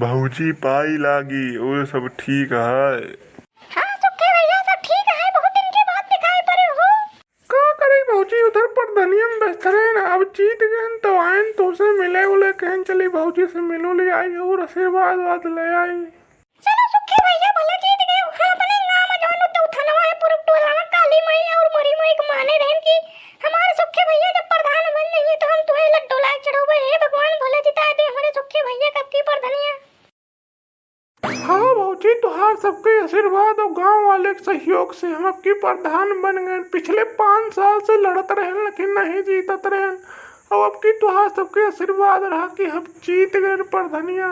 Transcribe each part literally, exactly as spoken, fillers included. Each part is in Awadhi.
भौजी पाई लागी, और सब ठीक है। हाँ सुखे भैया, सब ठीक है, बहुत दिन के बाद दिखाई पड़े हो। का करी भौजी, उधर परधनिया में व्यस्त रहे ना, अब जीत गए तो आयन तोसे मिले उले, कहन चली भौजी से मिलो ले आई और आशीर्वाद वाद ले आई। चलो सुखे भैया, भले जीत गए, हम अपने गाँव में जौन उठे उठनवा है, पूरब टोला में काली माई और मरी माई के माने रहन की हमारे सुखे भैया जब प्रधान बन जाइए तो हम तुम्हें लड्डू लाए चढ़ावे। हे भगवान, भले जिता दे हमारे सुखे भैया कब की परधनिया। हाँ भौजी, तुहार सबके आशीर्वाद और गांव वाले के सहयोग से हम अब की प्रधान बन गए। पिछले पाँच साल से लड़त रहन, लेकिन नहीं जीतत रहन। और अब की तुहार सबके आशीर्वाद रहा कि हम जीत गए परधनिया।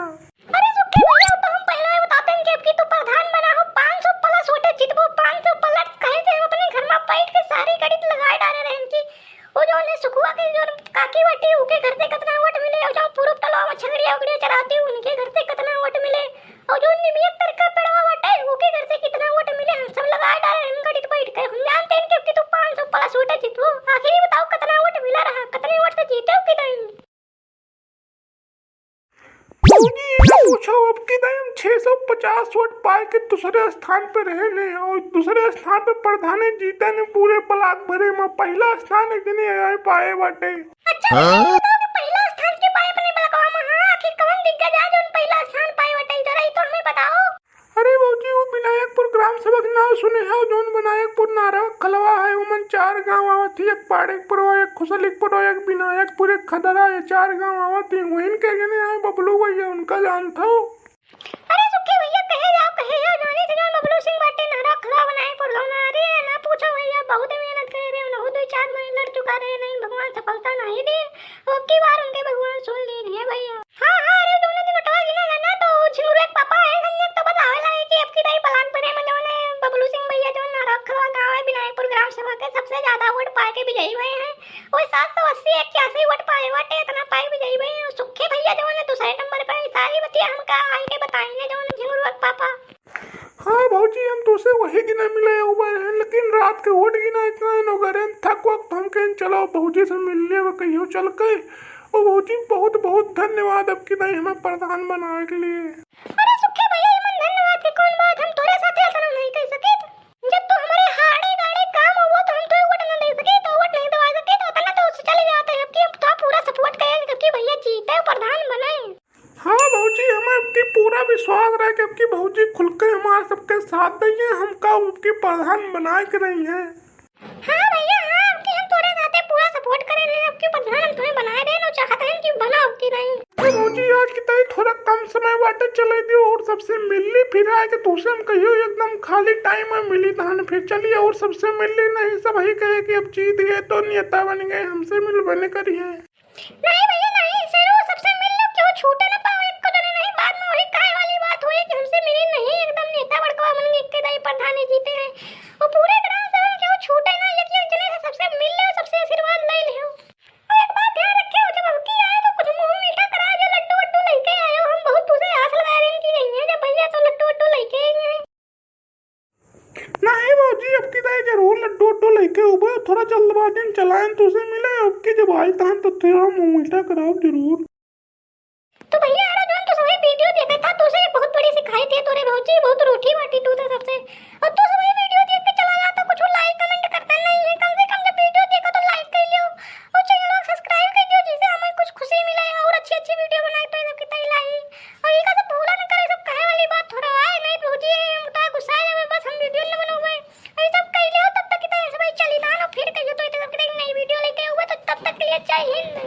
अरे सुखे भैया, तो हम पहले ही बताते हैं कि अब की तो प्रधान बना हो, पाँच सौ प्लस वोटे जीतबो, पाँच सौ प्लस। कहे थे हम अपने घर में बैठ के सारी गणित लगाए डारे रहन की वो जो ने सुखुआ के जो काकी बाटी, उके घर से कितना वोट मिले, और जो पूरब तलवा में छगड़िया उगड़िया चराती, उनके घर से कितना वोट मिले, और जो निमिया तरका पेड़वा बाटे, उके घर से कितना वोट मिले, हम सब लगाए डारे रहन गणित बैठ के। हम जानते हैं कि अब की तो पाँच सौ प्लस वोटे जीतबो। आखिर बताओ कितना वोट मिला रहा, कितने वोट से जीते हो कि नहीं? भौजी, ये ना पूछो, अब की दाई हम छह सौ पचास वोट पाए के दूसरे स्थान पे रहे ने, और दूसरे स्थान पे प्रधाने जीते ने पूरे ब्लॉक भरे में। पहला स्थान एक जने आए पाए बाटे। अच्छा, हाँ? ये बताओ कि पहला स्थान के पाए अपने ब्लॉकवा में? हाँ, आखिर कौन दिग्गज है जो पहला स्थान पाए बाटे? जरा ये तो हमें बताओ। अरे भौजी, वो विनायकपुर ग्राम सभा के नाम सुने हो, जौन विनायकपुर नारा खलवा है, उमन चार गांव आवत ही, एक पाड़ेकपुर हो, एक खुसलिकपुर हो, एक विनायकपुर, एक खदरा, ये चार गांव आवत ही, वहिन के जने आए बबलू भैया, उनका जानत हो? अरे सुखे भैया, कहे जाओ, कहे जाओ, जाने से जौन बबलू सिंह बाटे नारा खलवा विनायकपुर गौना, अरे ना पूछो भैया, बहुत मेहनत करे रहे, उन्हों दो चार बार लड़ चुका रहे, नहीं भगवान सफलता नहीं दे, अब की बार उनके भगवान सुन ली है भैया। हाँ, हाँ, अरे दोनों दिन अटवा गिना गया ना, तो झिंगुरवा के पापा आए हैं, तो बतावे लगे कि अब की दाई पलान पड़े में जौन है, बबलू सिंह भैया जौन नारा खलवा गाँव है, विनायकपुर ग्राम सभा के सबसे ज्यादा वोट पाए के विजयी हुए हैं। वो सात सौ अस्सी इक्यासी वोट पाए बाटे, इतना पाए विजयी हुए हैं। सुखे भैया जौन है दूसरे नंबर पे, सारी बतिया हमका आए के बताएंगे जौन झिंगुरवा के पापा। हाँ भौजी, हम तोसे वही दिन मिले हुए हैं, लेकिन रात के वोट गिना इतना दिन हो गए हैं, थक वक्त हम कहें चलो भौजी से मिल लेवे कहियो चल के। और भौजी बहुत बहुत धन्यवाद अब की दाई हमें प्रधान बनावे के लिए। अरे सुखे भैया, एमन धन्यवाद के कौन बात, हम तोरे साथे ऐसा नहीं कह सके। जब तू हमारे हाड़े गाड़े काम हुआ तो हम तो वोट न दे सके, तो वोट नहीं दवा सके, तो इतना तो चले जाते हैं कि अब तो पूरा सपोर्ट करें कि भैया जीते प्रधान बने। हाँ भौजी, हमें आपकी पूरा विश्वास रहे कि आपकी भौजी खुल के हमारे सबके साथ दइए, हमका आपकी प्रधान बनाए के रही है। हाँ भैया, हाँ, आपकी हम तोरे साथे पूरा सपोर्ट करे रहे, आपकी प्रधान हम तुम्हें बनाए दे, नो चाहत हैं कि बना आपकी नहीं। अरे भौजी, आज की तारीख थोड़ा कम समय बाटे, चले दियो और सबसे मिल ली, फिर आए के तुमसे हम कहियो एकदम खाली टाइम में मिली तहन फिर चलिए और सबसे मिल ली, नहीं सब ही कहे कि अब जीत गए तो नेता बन गए, हमसे मिलबे नहीं करी है। नहीं भैया, नहीं, जरूर सबसे मिल लो, क्यों छूटे ना पाओ एक को जने, नहीं बाद में वही काय वाली बात हुई कि हमसे मिले नहीं, एकदम नेता बड़का बन गए, इक्के दाई प्रधानी जीते हैं। वो पूरे ग्राम सभा में क्यों छूटे ना, एक एक जने से सबसे मिल लो, सबसे आशीर्वाद ले लो। और एक बात ध्यान रखे हो, जब अबकी आए तो कुछ मुंह मीठा करा, जो लड्डू वड्डू लेके आए हो, हम बहुत तुझे आस लगा रहे हैं कि यही है, जब भैया तो लड्डू वड्डू लेके आई हैं। नहीं भौजी, अब की दाई जरूर लड्डू उड्डू लेके उबे, थोड़ा जल्दबाजी में चलाएं, तुझसे मिले, अब की जब आई तहन तो थोड़ा मुंह मीठा कराओ जरूर। तो भैया, यार, जो तू सभी वीडियो देखा था, तुझसे एक बहुत बड़ी सिखाई थी तोरे भौजी, बहुत रूठी बाटी तू तो सबसे। और तू सभी वीडियो देख के चला जाता, कुछ लाइक कमेंट करता नहीं है, कम से कम जब वीडियो देखो तो लाइक कर लियो और चैनल को सब्सक्राइब कर दियो, जिससे हमें कुछ खुशी मिले और अच्छी अच्छी वीडियो बनाए तो सबकी तैयारी। और ये का सब भूला न करे, सब कहे वाली बात थोड़ा आए, नहीं भौजी, हम तो गुस्सा जावे, बस हम वीडियो न बनावे। ये सब कह लियो, तब तक इतना सब चली ना, फिर कहियो तो इतना सब नई वीडियो लेके आऊंगा, तो तब तक के लिए जय हिंद।